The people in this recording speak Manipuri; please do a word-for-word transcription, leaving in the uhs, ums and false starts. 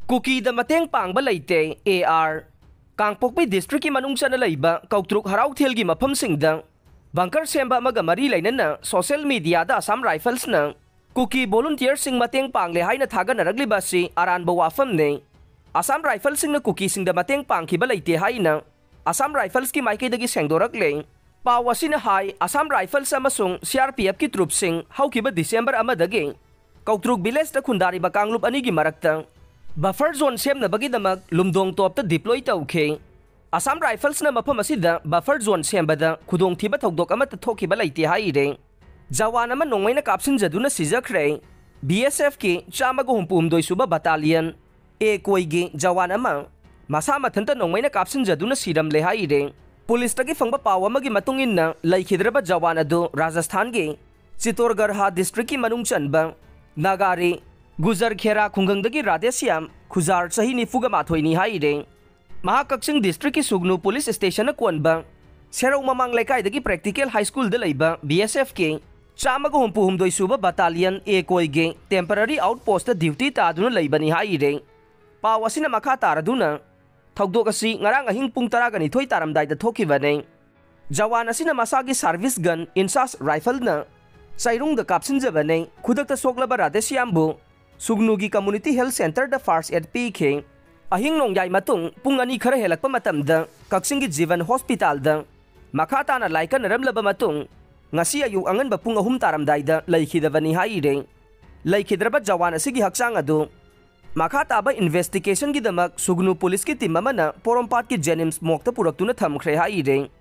ꯀꯨꯀꯤꯗ ꯃꯇꯦꯡ ꯄꯥꯡꯕ ꯂꯩꯇꯦ, ꯑꯦ ꯑꯥꯔ꯫ ꯀꯥꯡꯄꯣꯛꯄꯤ ꯗꯤꯁꯇ꯭ꯔꯤꯛꯀꯤ ꯃꯅꯨꯡ ꯆꯟꯅ ꯂꯩꯕ ꯀꯧꯇ꯭ꯔꯨꯛ ꯍꯔꯥꯎꯊꯦꯜꯒꯤ ꯃꯐꯝꯁꯤꯡꯗ ꯕꯪꯀꯔ ꯁꯦꯝꯕ ꯑꯃꯒ ꯃꯔꯤ ꯂꯩꯅꯅ ꯁꯣꯁꯤꯌꯦꯜ ꯃꯤꯗꯤꯌꯥꯗ ꯑꯁꯥꯝ ꯔꯥꯏꯐꯜꯁꯅ ꯀꯨꯀꯤ ꯚꯣꯂꯨꯟꯇꯤꯌꯔꯁꯤꯡ ꯃꯇꯦꯡ ꯄꯥꯡꯂꯦ ꯍꯥꯏꯅ ꯊꯥꯒꯠꯅꯔꯛꯂꯤꯕ ꯑꯁꯤ ꯑꯔꯥꯟꯕ ꯋꯥꯐꯝꯅꯤ꯫ ꯑꯁꯥꯝ ꯔꯥꯏꯐꯜꯁꯤꯡꯅ ꯀꯨꯀꯤꯁꯤꯡꯗ ꯃꯇꯦꯡ ꯄꯥꯡꯈꯤꯕ ꯂꯩꯇꯦ ꯍꯥꯏꯅ ꯑꯁꯥꯝ ꯔꯥꯏꯐꯜꯁꯀꯤ ꯃꯥꯏꯀꯩꯗꯒꯤ ꯁꯦꯡꯗꯣꯔꯛꯂꯦ꯫ ꯄꯥꯎ ꯑꯁꯤꯅ ꯍꯥꯏ, ꯑꯁꯥꯝ ꯔꯥꯏꯐꯜꯁ ꯑꯃꯁꯨꯡ ꯁꯤ ꯑꯥꯔ ꯄꯤ ꯑꯦꯐꯀꯤ ꯇ꯭ꯔꯨꯞꯁꯤꯡ ꯍꯧꯈꯤꯕ ꯗꯤꯁꯦꯝꯕꯔ ꯑꯃꯗꯒꯤ ꯀꯧꯇ꯭ꯔꯨꯛ ꯚꯤꯂꯦꯖꯇ ꯈꯨꯟꯗꯥꯔꯤꯕ ꯀꯥꯡꯂꯨꯞ ꯑꯅꯤꯒꯤ ꯃꯔꯛꯇ ꯕꯐꯔ ꯖꯣꯟ ꯁꯦꯝꯅꯕꯒꯤꯗꯃꯛ ꯂꯨꯝꯗꯣꯡ ꯇꯣꯞꯇ ꯗꯤꯄ꯭ꯂꯣꯏ ꯇꯧꯈꯤ꯫ ꯑꯁꯥꯝ ꯔꯥꯏꯐꯜꯁꯅ ꯃꯐꯝ ꯑꯁꯤꯗ ꯕꯐꯔ ꯖꯣꯟ ꯁꯦꯝꯕꯗ ꯈꯨꯗꯣꯡꯊꯤꯕ ꯊꯧꯗꯣꯛ ꯑꯃꯠꯇ ꯊꯣꯛꯈꯤꯕ ꯂꯩꯇꯦ ꯍꯥꯏꯔꯤ꯫ ꯖꯋꯥꯟ ꯑꯃ ꯅꯣꯡꯃꯩꯅ ꯀꯥꯞꯁꯤꯟꯖꯗꯨꯅ ꯁꯤꯖꯈ꯭ꯔꯦ꯫ ꯕꯤ ꯑꯦꯁ ꯑꯦꯐꯀꯤ ꯆꯥꯝꯃꯒ ꯍꯨꯝꯐꯨ ꯍꯨꯝꯗꯣꯏ ꯁꯨꯕ ꯕꯇꯥꯂꯤꯌꯟ ꯑꯦ ꯀꯣꯏꯒꯤ ꯖꯋꯥꯟ ꯑꯃ ꯃꯁꯥ ꯃꯊꯟꯇ ꯅꯣꯡꯃꯩꯅ ꯀꯥꯞꯁꯤꯟꯖꯗꯨꯅ ꯁꯤꯔꯝꯂꯦ ꯍꯥꯏꯔꯤ꯫ ꯄꯨꯂꯤꯁꯇꯒꯤ ꯐꯪꯕ ꯄꯥꯎ ꯑꯃꯒꯤ ꯃꯇꯨꯡ ꯏꯟꯅ, ꯂꯩꯈꯤꯗ꯭ꯔꯕ ꯖꯋꯥꯟ ꯑꯗꯨ ꯔꯥꯖꯁꯊꯥꯟꯒꯤ ꯆꯤꯇꯣꯔꯒꯔꯍ ꯗꯤꯁꯇ꯭ꯔꯤꯛꯀꯤ ꯃꯅꯨꯡ ꯆꯟꯕ ꯅꯥꯒꯥꯔꯤ ꯒꯨꯖꯔꯈꯦꯔꯥ ꯈꯨꯡꯒꯪꯗꯒꯤ ꯔꯥꯙꯦꯁ꯭ꯌꯥꯝ ꯈꯨꯖꯥꯔ, ꯆꯍꯤ ꯅꯤꯐꯨꯒ ꯃꯥꯊꯣꯏꯅꯤ ꯍꯥꯏꯔꯤ꯫ ꯃꯍꯥꯛ ꯀꯛꯆꯤꯡ ꯗꯤꯁꯇ꯭ꯔꯤꯛꯀꯤ ꯁꯨꯒꯅꯨ ꯄꯨꯂꯤꯁ ꯁ꯭ꯇꯦꯁꯟꯅ ꯀꯣꯟꯕ ꯁꯦꯔꯧ ꯃꯃꯥꯡ ꯂꯩꯀꯥꯏꯗꯒꯤ ꯄ꯭ꯔꯦꯛꯇꯤꯀꯦꯜ ꯍꯥꯏ ꯁ꯭ꯀꯨꯜꯗ ꯂꯩꯕ ꯕꯤ ꯑꯦꯁ ꯑꯦꯐꯀꯤ ꯆꯥꯝꯃꯒ ꯍꯨꯝꯐꯨ ꯍꯨꯝꯗꯣꯏ ꯁꯨꯕ ꯕꯇꯥꯂꯤꯌꯟ ꯑꯦ ꯀꯣꯏꯒꯤ ꯇꯦꯝꯄꯔꯔꯤ ꯑꯥꯎꯠ ꯄꯣꯁꯇ ꯗ꯭ꯌꯨꯇꯤ ꯇꯥꯗꯨꯅ ꯂꯩꯕꯅꯤ ꯍꯥꯏꯔꯤ꯫ ꯄꯥꯎ ꯑꯁꯤꯅ ꯃꯈꯥ ꯇꯥꯔꯗꯨꯅ, ꯊꯧꯗꯣꯛ ꯑꯁꯤ ꯉꯔꯥꯡ ꯑꯍꯤꯡ ꯄꯨꯡ ꯇꯔꯥꯒ ꯅꯤꯊꯣꯏ ꯇꯥꯔꯝꯗꯥꯏꯗ ꯊꯣꯛꯈꯤꯕꯅꯤ꯫ ꯖꯋꯥꯟ ꯑꯁꯤꯅ ꯃꯁꯥꯒꯤ ꯁꯥꯔꯚꯤꯁ ꯒꯟ ꯏꯟꯁꯥꯁ ꯔꯥꯏꯐꯜꯅ ꯆꯩꯔꯨꯡꯗ ꯀꯥꯞꯁꯤꯟꯖꯕꯅꯤ꯫ ꯈꯨꯗꯛꯇ ꯁꯣꯛꯂꯕ ꯔꯥꯙꯦꯁ꯭ꯌꯥꯝꯕꯨ ꯁꯨꯒꯅꯨꯒꯤ ꯀꯝꯃꯨꯅꯤꯇꯤ ꯍꯦꯜꯊ ꯁꯦꯟꯇꯔꯗ ꯐꯥꯔꯁ ꯑꯦꯗ ꯄꯤꯈꯤ꯫ ꯑꯍꯤꯡ ꯅꯣꯡꯌꯥꯏ ꯃꯇꯨꯡ ꯄꯨꯡ ꯑꯅꯤ ꯈꯔ ꯍꯦꯜꯂꯛꯄ ꯃꯇꯝꯗ ꯀꯛꯆꯤꯡꯒꯤ ꯖꯤꯕꯟ ꯍꯣꯁꯄꯤꯇꯥꯜꯗ ꯃꯈꯥ ꯇꯥꯅ ꯂꯥꯏꯀꯠꯅꯔꯝꯂꯕ ꯃꯇꯨꯡ, ꯉꯁꯤ ꯑꯌꯨꯛ ꯑꯉꯟꯕ ꯄꯨꯡ ꯑꯍꯨꯝ ꯇꯥꯔꯝꯗꯥꯏꯗ ꯂꯩꯈꯤꯗꯕꯅꯤ ꯍꯥꯏꯔꯤ꯫ ꯂꯩꯈꯤꯗ꯭ꯔꯕ ꯖꯋꯥꯟ ꯑꯁꯤꯒꯤ ꯍꯛꯆꯥꯡ ꯑꯗꯨ ꯃꯈꯥ ꯇꯥꯕ ꯏꯟꯚꯦꯁꯇꯤꯒꯦꯁꯟꯒꯤꯗꯃꯛ ꯁꯨꯒꯅꯨ ꯄꯨꯂꯤꯁꯀꯤ ꯇꯤꯝ ꯑꯃꯅ ꯄꯣꯔꯣꯝꯄꯥꯠꯀꯤ ꯖꯦꯅꯤꯝꯁ ꯃꯣꯔꯒꯇ ꯄꯨꯔꯛꯇꯨꯅ ꯊꯝꯈ꯭ꯔꯦ ꯍꯥꯏꯔꯤ꯫